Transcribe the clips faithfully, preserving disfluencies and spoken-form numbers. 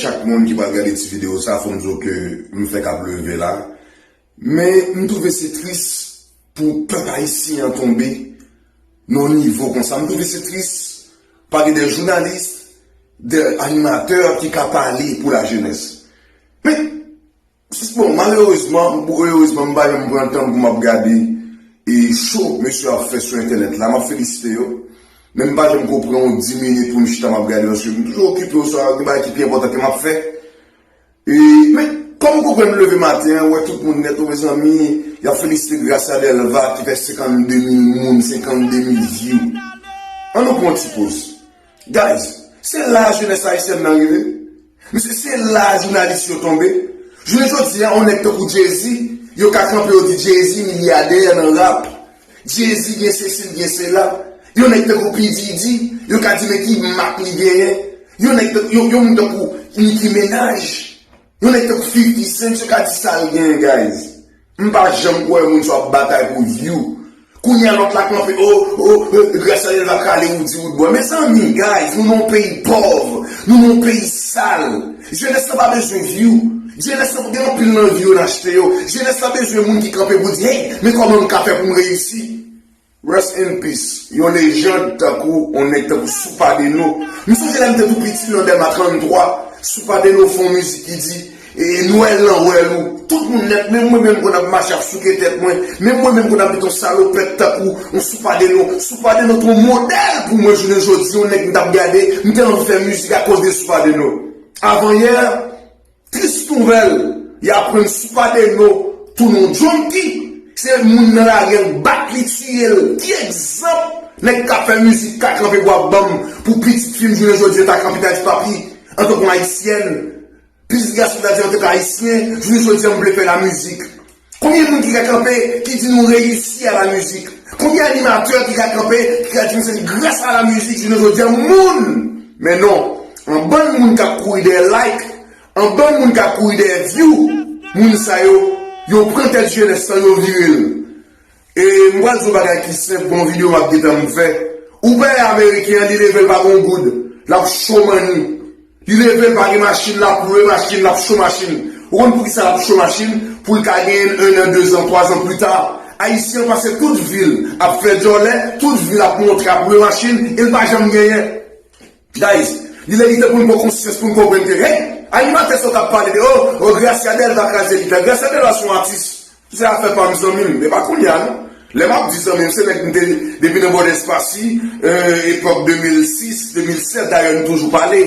Chak moun ki pral gade ti videyo sa, fò m di w ke m fèk ap leve la. Men m twouve se tris pou pèp ayisyen an tonbe nan nivo konsa. M twouve se tris pa gen de jounalis, de animatè ki ka pale pou lajenès. Men, bon, malerezman, erezman, m pa janm pran tan pou m ap gade e show mesye ap fè sou entènèt la. M ap felisite yo. Men m pa janm ko pran yon dis minit pou m chita m ap gade, paske m toujou okipe, oswa gen bagay ki pi enpòtan ke m ap fè. E, men, kòm ou konprann, m leve maten an, wè tout moun nèt, ou mezanmi, y ap felisite Gracia Delva ki fè senkannde mil moun, senkannde mil view. Ann nou pran yon ti poz. Guys, se la jenès ayisyèn nan rive. Mesye, se la jounalis yo tonbe. Jounen jodi a, yon nèg tankou Jay-Z, yo ka kanpe, yo di Jay-Z milyadè nan rap. Jay-Z gen sesi, l gen sela. Yon nèg tankou P. Diddy, yo ka di men ki mak li genyen. Yon nèg tankou, yon, yon moun tankou Nicki Minaj, yon nèg tankou fifty Cent, yo ka di sa l genyen, guys. M pa janm kwè moun sa ap batay pou view. Kounye a lòt la kanpe, oh, oh, oh, Gracia Delva kale ou di ou dwa. Mezanmi, guys, nou nan yon peyi pòv, nou nan yon peyi sal. Jenès lan pa bezwen view. Jenès lan gen anpil nan view yo n achte yo. Jenès lan bezwen moun ki kanpe pou di, hey, men kòman m ka fè pou m reyisi? Rest in peace. Yon lejand tankou, yon nèg tankou Soupadeno. M sonje lè m te tou piti nan Dèlma tranntwa, Soupadeno fè yon mizik ki di, e, Nwèl lan wèl ou. Tout moun nèt, menm mwen menm konn ap mache ap souke tèt mwen. Menm mwen menm konn ap met yon salopèt tankou yon Soupadeno. Soupadeno te yon modèl pou mwen jounen jodi, yon nèg m t ap gade, m te anvi fè mizik akoz de Soupadeno. Avanyè, tris nouvèl, y aprann Soupadeno tounen yon junkie. Se moun nan lari an k bat li, tiye l. Ki egzanp nèg k ap fè mizik ka kanpe pou ap ban m pou pitit fi m jounen jodi a ta kanpe ta di papi, antanke yon ayisyèn, pitit gason ta di antanke ayisyen, jounen jodi a m vle fè lamizik. Konbyen moun ki ka kanpe, ki di nou reyisi a lamizik? Konbyen animatè ki ka kanpe, ki ka di nou se gras a lamizik jounen jodi a moun? Men non, yon bann moun k ap kouri dèyè like, yon bann moun k ap kouri dèyè view, moun sa yo, yo pran tèt jenès lan, yo vire l. E m pral di yon bagay ki senp, gon videyo m ap gentan m fè. Ou wè ameriken an, li leve l pa gon goud, l ap cho money. Li leve l pa gen machin, l ap lwe machin, l ap cho machin. Ou konn poukisa l ap cho machin? Pou l ka genyen l en an, de zan, twa zan pli ta. Ayisyen an pase tout vi l ap fè djòlè, tout vi l ap montre ap lwe machin, e l pa janm genyen. Guys, li lè li tan pou n pran konsyans, pou n konprann ke, hey, animatè sa yo k ap pale de, oh, oh, Gracia Delva kraze lit la. Gracia Delva se yon atis. Se afè pa m, zanmi m, e pa kounye a, non. Lè m ap di zanmi m, se nèg m te, depi nan bò Dèspasi, euh, epòk de mil sis, de mil sèt, dayè, n toujou pale.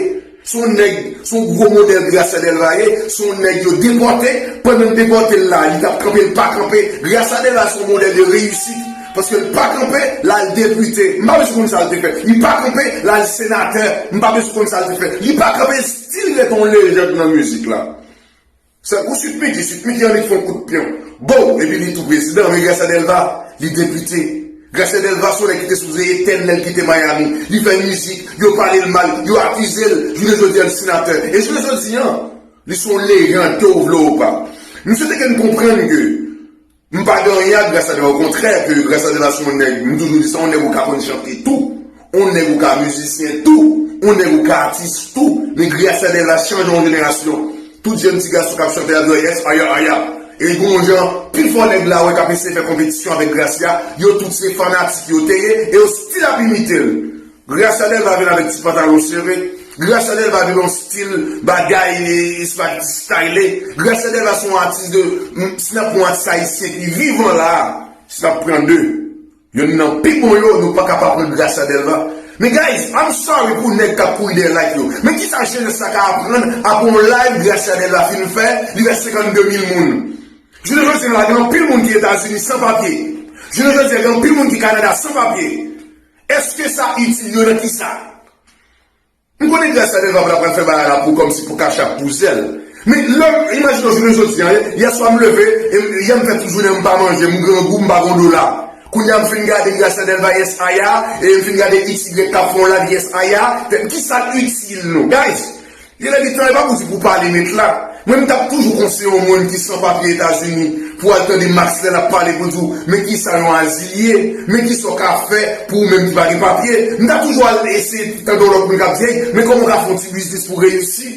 Se yon nèg, se yon gwo modèl Gracia Delva ye, se yon nèg yo depòte, pandan n depòte l la, li t ap kanpe, l pa kanpe. Gracia Delva se yon modèl de reyisit, paske l pa kanpe, l al depite. M pa bezwen konn sa l te fè. Li pa kanpe, l al senatè. M pa bezwen konn sa l te fè. Li pa kanpe, still ret yon lejand nan mizik la. Se pou Sweet Micky, Sweet Micky annik fè yon kout pyon. Bon, epi li tou prezidan, men Gracia Delva, li depite. Gracia Delva se yon nèg ki te sipoze etèn lè l kite Miami. Li fè mizik, yo pale l mal, yo akize l, jounen jodi a l senatè. E jounen jodi a, li se yon lejand, ke w vle w pa. M swete ke n konprann ke m pa gen anyen ak Gracia Delva, okontrè, ke Gracia Delva se yon nèg, m toujou di sa, yon nèg ou ka konn chante tou, yon nèg ou ka mizisyen tou, yon nèg ou ka atis tou, men Gracia Delva chanje yon jenerasyon. Tout jèn ti gason k ap chante ap di yes, aya, aya. E gon jan, pi fò nèg la wè k ap eseye fè konpetisyon avèk Gracia, yo tout se fanatik yo te ye, e yo still ap imite l. Gracia Delva vin avèk ti pantalon sere. Gracia Delva vin yon stil bagay, e, e, spaghetti style. Gracia Delva se yon atis de, m, si n ap pran yon atis ayisyen ki vivan la, si n ap pran de, youn nan pi bon yo, nou pa ka pa pran Gracia Delva. Men guys, I'm sorry pou nèg k ap kouri dèyè like yo. Men kisa jenès la ka aprann apre yon live Gracia Delva fin fè, li fè senkannde mil moun? Jounen jodi a la, gen anpil moun ki Etazini san papye. Jounen jodi a, gen anpil moun ki Kanada san papye. Èske sa itil yo nan kisa? M konnen Gracia Delva pa pral fè bagay la pou kòmsi pou kachap pou zèl. Men lè, imajine w jounen jodi a, yè swa m leve, e m, yè m fè tout jounen m pa manje, m grangou, m pa gon dola. Kounye a m fin gade Gracia Delva yes aya, e m fin gade X Y k ap fè yon live yes aya, kisa l itil nou, guys? Genlè li tan, e pa pou di pou pale nèt la. Mwen, m t ap toujou konseye yon moun ki san papye Etazini pou al tande Max lè l ap pale pou l di w, men kisa yon azilye, men kisa w ka fè pou ou menm ki pa gen papye. M t ap toujou al eseye tande yon lòt moun k ap di, hey, men kòman w ka fè yon ti biznis pou reyisi.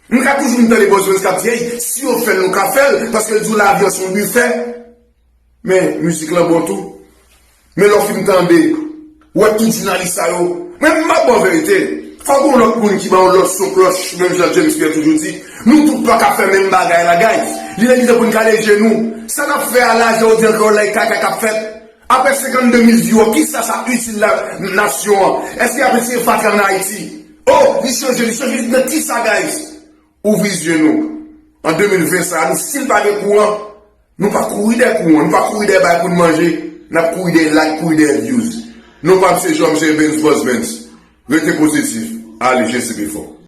M ka toujou m tande Buzz Benz k ap di, "Ey, si yo fè l, nou ka fè l," paske l di w lavi an se yon bifè. Men mizik lan bon tou. Men lè w fin tande, w wè tout jounalis sa yo. Men m ap ba w verite. Fò gen yon lòt moun ki ba yon lòt son klòch, menm jan James Pierre toujou di, nou tout pa ka fè menm bagay la, guys. Li lè li tan pou n kale je nou. Sa n ap fè a la, jodi an, kreyòl la, e kaka k ap fèt. Apre senkannde mil view, kisa sa itil la nasyon an? Èske y ap retire fatra ann Ayiti? Oh, li chanje, li chanje nan kisa, guys? Ouvri zye nou. An de mil ven sa, nou, si n pa gen kouran, nou pa kouri dèyè kouran, nou pa kouri dèyè bagay pou n manje, n ap kouri dèyè like, kouri dèyè views. Non pa m se Jòm J Benz Buzz Benz. Rete pozitif. Ale, Jezi pi fò.